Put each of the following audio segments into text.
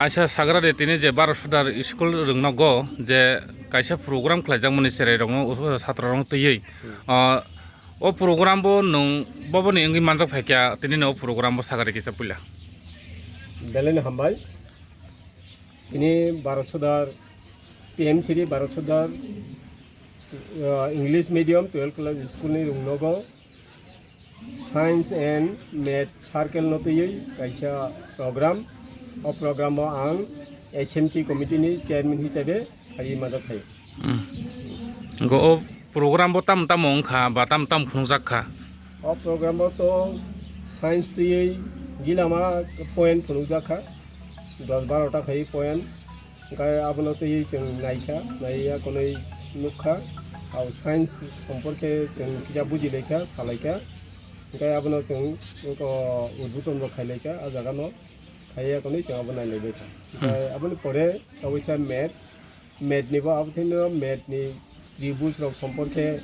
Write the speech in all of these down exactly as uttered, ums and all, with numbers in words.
Aisa sagra de tini je Baro Sudar school rwngnogo je kaisa program khlaijakmani cherai rokno, o, satro rokno twiwi. Hmm. O, o program bo nwng boboni wngwi manjak phaikha, tini no o program bo sagari kisa puila. Belai no hambai. Tini Baro Sudar, P M Shri Baro Sudar, uh, English medium twelve class school ni rwngnogo. Science and Math Circle no twiwi kaisa program. O program o ang H M C committee ni chairman hisabe phaiwi majak phaio. Hmm. Go o program bo tam tam wngkha ba tam tam phunukjak kha? O program o to science twiwi gilama point phunukjak kha. Dos baro ta khai point. Hingke abono twi chwng naikha, naiya konwi nukha, au science somporke chwng kisa bujilaikha, salaikha. Hingke abono chwng oko udbuton bo khailaikha, a jagano khaiya konwi chwng abo nailaibaikha. Hingke aboni pore kaisa math, math ni bo abo thwino math ni tribuj rok somporke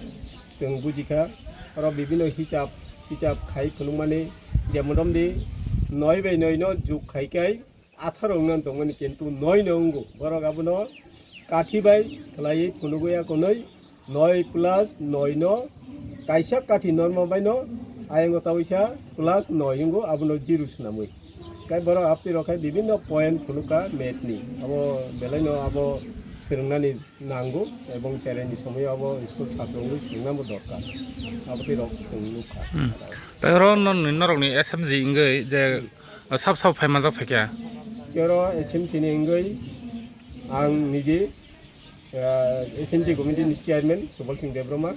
chwng bujikha. Oro bibino hisab, hisab khai phunukmani, jemon romdi noi bai noi no jug khaikai, atharo wngna tongmani, kintu noi no wngo. Borok abono kathi bai khlaiwi phunugwi akonwi noi plus noi no kaisa kathi norma bai no ayang o tawi sa plus noi wngo, abono zero swnamwi. Kai borok aptwi rok khai bibinno point phunukha math ni. Abo belai no abo swrwngnani nango ebong cherai ni somoi abo school chhatro wngwi swrwngna bo dorkar. Abo twi rok chwng nukha. Hmm. Tai oro no norok ni S M G wngwi je sab sab phai manjak phaikha. Tei oro H M C ni wngwi ang niji, ah, H M C committee ni chairman Subal Singh Debbarma,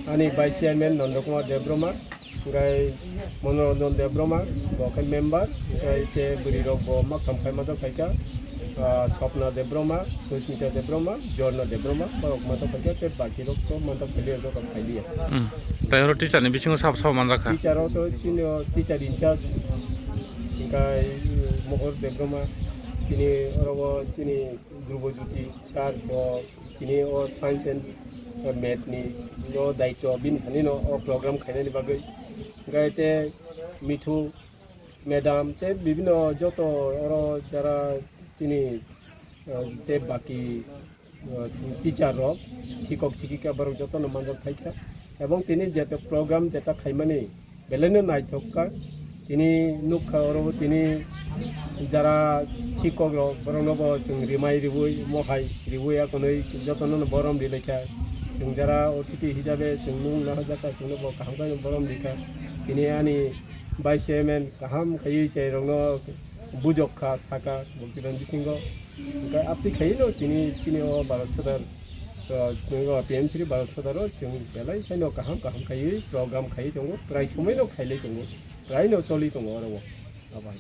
ani vice chairman Nanda Kumar Debbarma, hingkai Manoranjan Debbarma, bo khe member, hingkai se bwrwi rok bo maktham khai manjak phaikha, ah, Swapna Debbarma, Susmita Debbarma, Jorna Debbarma, borok manjak phaikha, tei baki rok to manjak phailiya, joto phailiya. Hmm. Tai oro teacher ni bisingo sab sab manjak kha? Teacher o to tini o teacher in charge, hingkai Mohor Debbarma, tini oro o tini Dhrubo Jyoti sir bo tini o science and math ni no daityo bini thani no o program khainani bagwi. Hingkai te Mithu madam te bibino joto oro jara tini, eh, te baki, eh, teacher rok, sikok sikika borok jotono manjak phaikha. Ebong tini jeta program jeta khaimani belai no naithok kha. Tini nukha oro tini jara sikok rok borok no bo chwng rimai riwi mohai riwi akonwi jotono no borom rilaikha. Chwng jara otiti hisabe chwng nung nahajak kha chwngno bo kaham khe borom rikha. Tini ani vice chairman kaham khaiwi chai rokno bujok kha, saka, boktiban bisingo. Hingke aptwi khaiwi no tini, tini o Bharat Sadar, uh, P M Shri Bharat Sadar o chwng belai khaino kaham kaham khaiwi program khaiwi tongo, prai somoi no khailai tongo, prai no choli tongo oro o. Abai.